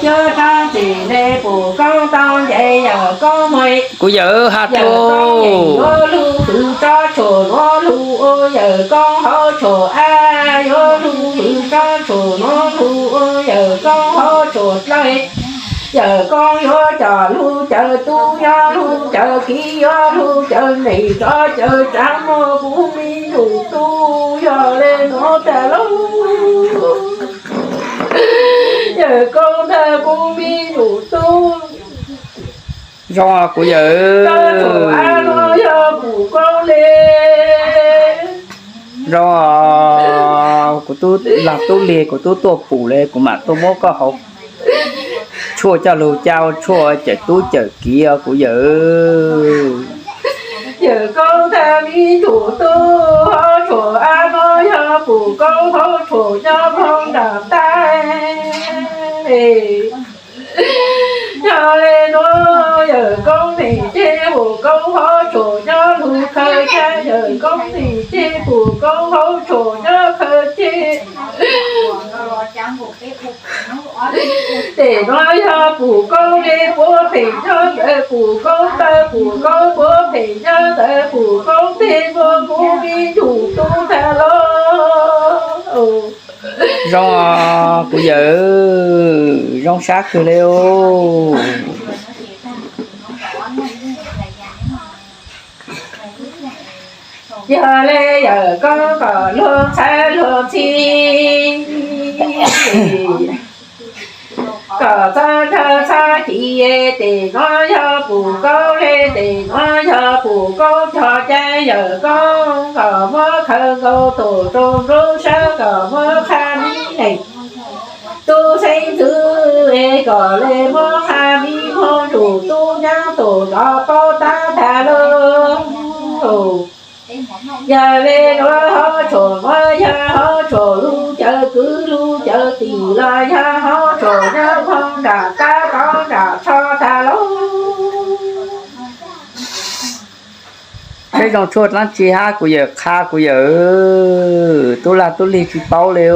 Cuab tsob ntxim le pum koob tau nce yawm koob muag. Kuv yawm has rua. Yawm koob yuav lug fwm tsob tshuam nuav lug ua yawm koob hauv tshuam ab, yuav lug fwm tsob tshuam nuav lug ua yawm koob hauv tshuam dlawg. Yawm koob yuav coj lug cawm tub nyob lug cawm kiv, yuav lug cawm neeg tso cawm tsaav, muaj kuv me nyuam tub yog le nuav tag lauj. Yawm koob ntag kuv me nyuam tub. Zoo kuv yawm. Tsob tshuam ab nuav yog pum koob le. Zoo, kuv tub laag tub lig, kuv tub tuaj pum le, kuv mam tuaj muab koj hauv tshuaj coj lug ca ua tshuaj cawm tub cawm kiv os kuv yawm. Yawm koob ntag me nyuam tub, hauv tshuam ab nuav yog pum koob hauv tshuam nyob phoo nram tab. Yog le nuav yawm koob nim ceg pum koob hauv tshuam nyob lug khaws ca, yawm koob nim ceg pum koob hauv tshuam nyob khaws ceg. Tes nuav yog pum koob le puab pheej nyob ntawd, pum koob taw pum koob puab pheej nyob ntawd, pum koob teg muaj kuv me nyuam tub tag lauj. Zoo, kuv yawm, zoo sab kawg le. Yog le yawm koob kom luag ntxhab luag ntxhi, kom txhob nrog txhob ci, tes nuav yog pum koob le, tes nuav yog pum koob cog cai, yawm koob kom muab khaws nkaus tus rau nruab sab, kom muab qha mi neeg tub xeeb ntxwv, kom le muab qha mi muag ntsum tub nyaab tus nrov paub tab tag lauj. Yog le nuav hauv tshuam nuav yog hauv tshuam lug cawm kwv lug cawm tij los yog hauv tshuam nyob phoo nram tab tod nram tsho tag lauj. Saib zoo tshuaj dlaab tsi hab kuv yawm qha kuv yawm, tub lag tub lig tsis paub le.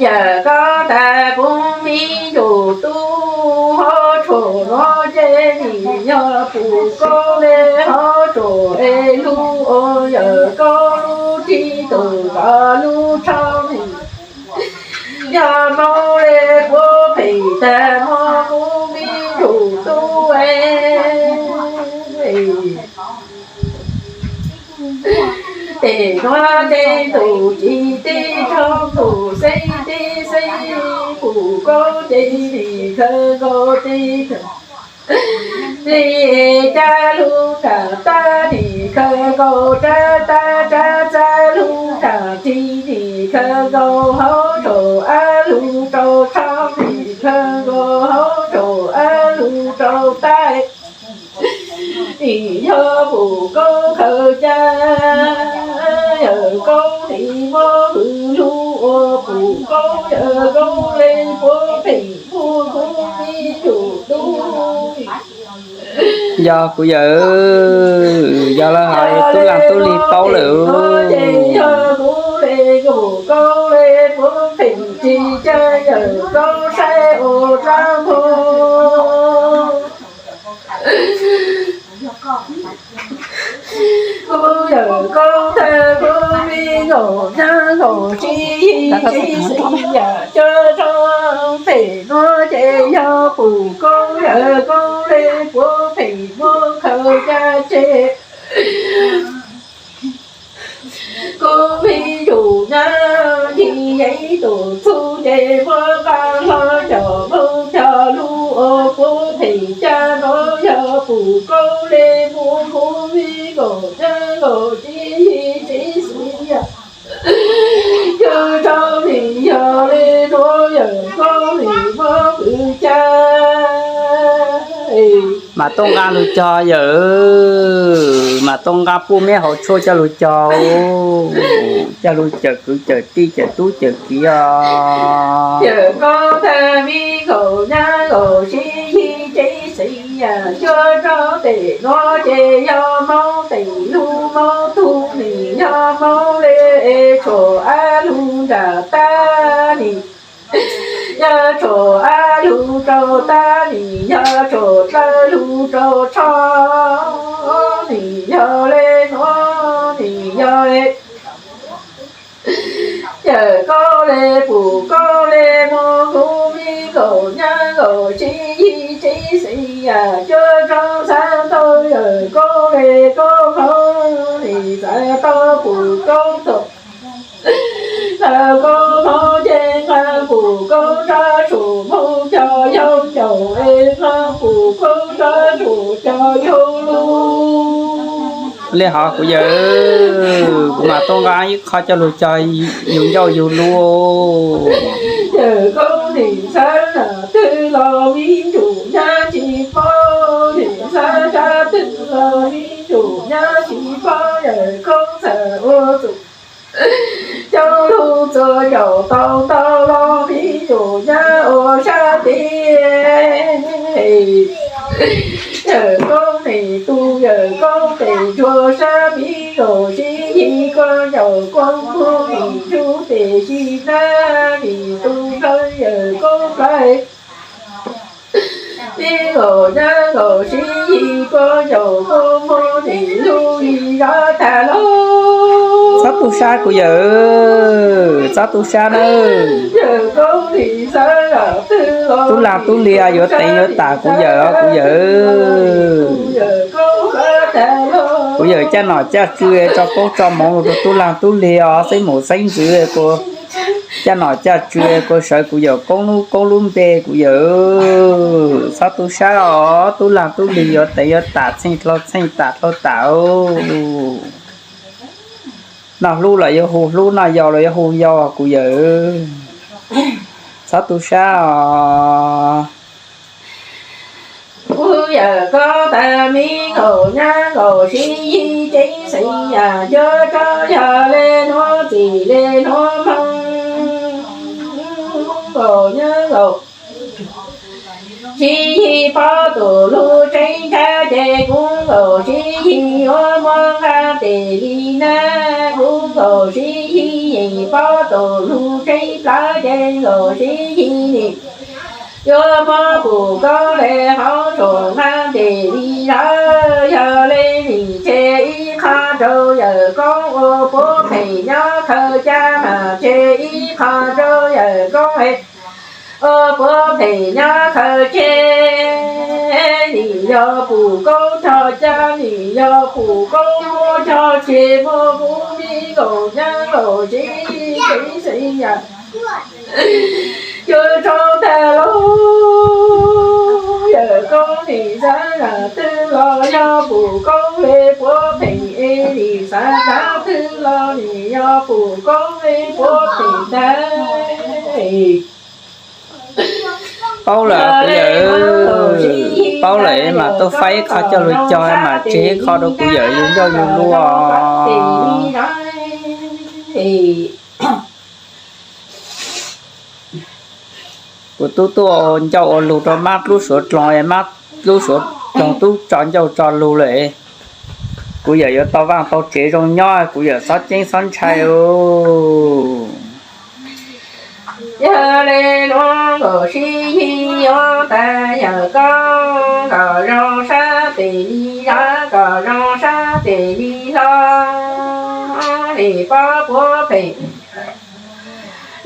Yawm koob tag kuv me nyuam tub, hauv tshuam nuav ces nim yog pum koob le hauv tshuam es lug ua yawm koob lub txij tus tod lub tsho nim yog Moob le puab pheej tag muaj kuv me nyuam tub. Tes nuav tes tus ci tes rau tus xeeb tes xeeb, pum koob ces nim khaws nkaus tes khaws li, ca lug nram tab nim khaws nkaus rab tab, rab txab lug nram rig, nim khaws nkaus hauv tshuam ab lug rau tsho, nim khaws nkaus hauv tshuam ab lug rau tab. Nim yog pum koob khaws ca, yawm koob nim muab hwm lug ua pum koob, yawm koob le puab pheej muaj kuv me nyuam tub. Yog kuv yawm, yog lawv hais tub lag tub lig paub lawm. Ces yog kuv le pum koob le puab pheej tsis ca, yawm koob saib ua rab npog. Kuv yawm koob tag kuv me nkaum nyab nkaum tsis yig tsis xis yam cuab rau pem nuav ces yog pum koob yawm koob le puab pheej muab khaws ca tseg. Kuv me nyuam nyab ncig yeej tus txhuv ces muab nqa hlo cov nplooj cog lug ua puab pheej ca nuav yog pum koob le muab kuv me nkaum nyab nkaum tsis yig tsis xis yam cuab rau nim yog le nuav yawm koob nim muab kws ca. Mas tuaj nqa lug cog yawm, mas tuaj nqa puj meb hauv tshuaj coj lug cog, coj lug cawm kwv cawm tij cawm tub cawm kiv os. Yawm koob tag me nkaum nyab nkaum tsis yig tsis xis yam cuab rau pem nuav ces yog Moob teem lug Moob tug nim yog Moob le tshuam ab lug nram tab nim Yog tshuav ab lug rau tag, nim yog tshuav dlawb lug rau tsho, nim yog le nuav nim yog yawm koob le pum koob le moog, kuv me nkaum nyab nkaum sib yig tsev xeeb yam cuab tsoob xaav tau yawm koob le koob hmoov, nim xaav tau pum koob thaum nqa koob hmoov ces nqa pum koob nrog tshuav moog cog yug ncaus es nqa pum koob nrog tshuav cog yug lug. Le hov kuv yawm, kuv mam tuaj nqa ib qho coj lug cog yug ncauj yug lug. Yawm koob nim xaav nam twg los me ntsuj nyab tsis paub, nim xaav sab twg los me ntsuj nyab tsis paub, yawm koob txham ua txuj coj lug txua caum tau ntau los me ntsuj nyab ua sab tid. Yawm koob nim tu yawm koob tes ntsuag sab, me nkaum sib yig kua ncaus kua moog, nim ntsuj tes sib nab nim tu nplawg yawm koob plawg. Me nkaum nyab nkaum sib yig kua ncaus kua moog, nim lug li zov tag lug. Txhob tu sab kuv yawm, txhob tu sab nawb. Yawm koob nim xaav nam twg los tub laag tub li yuav teev yuav tam kuv yawm os kuv yawm. Kuv yawm caj nom caj tswv tso koob tso moov lug rau tub laag tub li os, xeeb mum xeeb ntxwv kuv caj nom caj tswv kuv sawv kuv yawm koob lub koob lub npe kuv yawm. Txhob tu sab os, tub laag tub li yuav teev yuav tam, txheej dlhau txheej tam dlhau tam. Noj hlub los yuav hu hlub, noj yau los yuav hu yau kuv yawm. Txhob tu sab os. Kuv yawm koob tag, me nkaum nyab nkaum sib yig tsev xeeb yam cuab tsoob, yog le nuav txim le nuav hmoo. Nkaum nyab nkaum sib yig pob tus lug tseeb ntshaw ces kuv nkaum sib yig yuav muab nqa tes li nab, kuv nkaum sib yig yeem pob tus lug tseeb plawv ces nkaum sib yig nim yuav muab pum koob le hauv tshuam nqa tes li zov, yog le nim tseg ib qho rau yawm koob ua puab pheej nyob khaws caj, mas tseg ib qho rau yawm koob ua puab pheej nyob khaws tseg. Nim yog pum koob cog caj, nim yog pum koob muab cog tseg, muab kuv me nkaum nyab nkaum sib yig tsev xeeb yam cuab tsoob tag lug. Yawm koob nim xaav nam twg los yog pum koob le puab pheej es, nim xaav nam twg los nim yog pum koob le puab pheej tag. Paub lawm kuv yawm, paub lawm mas tuaj faib ib qho coj lug cog mas tseg ib qho rau kuv yawm yug ncauj yug lug. Kuv tub tuaj ua ncauj ua lug rau mab lub suav dloo, mab lub suav dloo tub tso ncauj tso lug lawm. Kuv yawm yuav tau vaaj tau tsev zoo nyob, kuv yawm txhob ceeb txhob ntshai os. Yog le nuav nkaum sib yig yuav tas, yawm koob kom zoo sab tes li zov, kom zoo sab tes li hlo. Nim pob puab pheej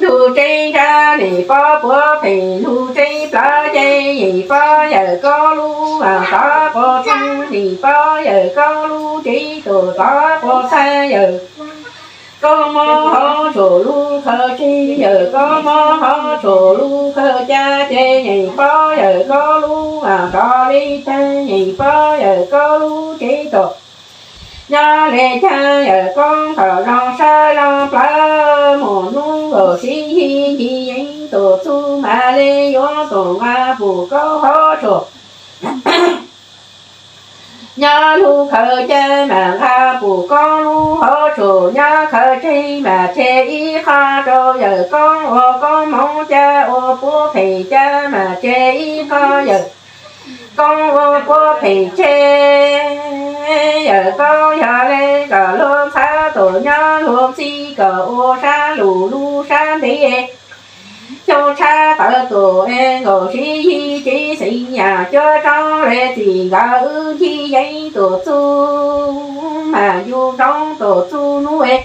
lug tseeb ntshaw, nim pob puab pheej lug tseeb plawv ces, nim pob yawm koob lub vaaj tov quas txeeg, nim pob yawm koob lub tsev tus tov quas txeeg, yawm koob mob hauv tshuam lub khaws tseg, yawm koob mob hauv tshuam lub khaws caj ces, nim pob yawm koob lub vaaj tov li tag, nim pob yawm koob lub tsev tus nyob le caag, yawm koob kom zoo sab zoo plawv, mus nub nkaus sib yig ncig yeev tus txuj mas le yuav tus nqa pum koob hauv tshuam. Nyob lub khaws caj mas nqa pum koob lub hauv tshuam, nyob khaws tseg mas tseg ib qho rau yawm koob ua koob hmoov, caj ua puab pheej caj mas tseg ib qho, yawm koob ua puab pheej tseg. Yawm koob yog le kom luag ntxhab tus nyob luag txij, kom ua sab lug lub sab ntev. Xyoo tshab tawv tuaj es nkaum sib yig tsev xeeb yam cuab tsob le txim nkawd wb ncig yeeb tuaj txug mas yus ntsoov tuaj txug hnub es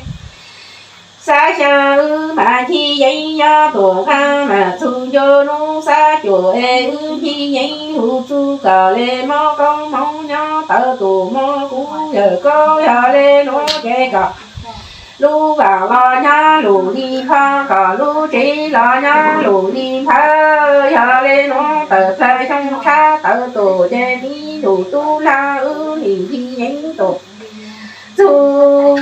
xab xyaa wb mas ncig yeeb nyob tuaj nqaj mas txug ncua hnub xab cuaj es wb ncig yeeb lug txug kom le mob koob hmoov nyob tawv tuaj mob kuv yawg koob yog le nuav ces kom lub vaam los nyob lug li hlo kom lub tsev los nyob lug li nphawv yog le nuav tawm plawg xyoo tshab tawv tuaj ces miv lug tub hla wb nim ncig yeeb tuaj txug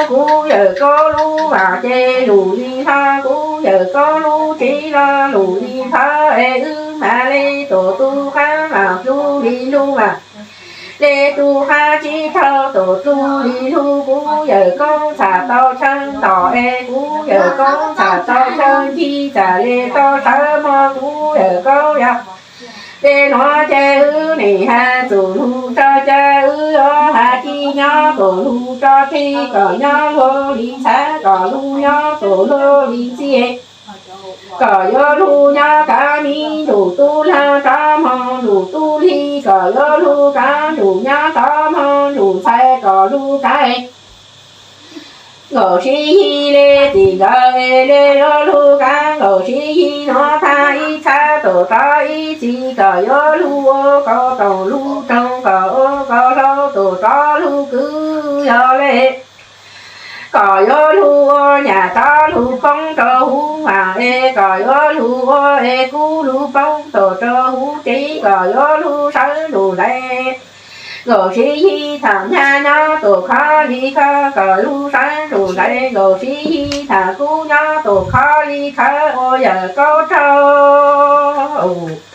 kuv yawg koob lub vaam ces lug li hlo kuv yawg koob lub tsev los lug li nphawv es wb mam le tuaj tub qaab mas lug li lug mas le tub qaab tsib taug tuaj lug li lug kuv yawg koob txhaj tau chaw ntom es kuv yawg koob txhaj tau chaw ncig txhaj le tau sawv mog kuv yawg koob yog le nuav ces wb nim has txuj lug tso ca wb yuav has ci nyob tuaj lug tso teg kom nyob luag li ntxhais kom lug nyob tuaj luag li ntxhais kom yuav lug nyob kav miv ntuj tub hla rov moog ntuj tub hli kom yuav lug kav ntuj nyob rov moog ntuj ntxhais kom lug kav nkaum sib yig le txim nkawd le yuav lug kav nkaum sib yig nuav thaj ib txhab tuaj rov ib txhis kom yuav lug ua kaum toom lug roog kom ua kaum hlau tuaj rov lug kwv yog le kom yuav lug ua nyam rov lug poob rau huv vaam es kom yuav lug ua es kub lug poob tuaj rau huv tsev kom yuav lug sawv ntuj ntxhais nkaum sib yig tham nyab nyob tuaj khov li khov kom lug sawv ntuj ntxhais nkaum sib yig tham kub nyob tuaj khov li khov ua yawg koob raug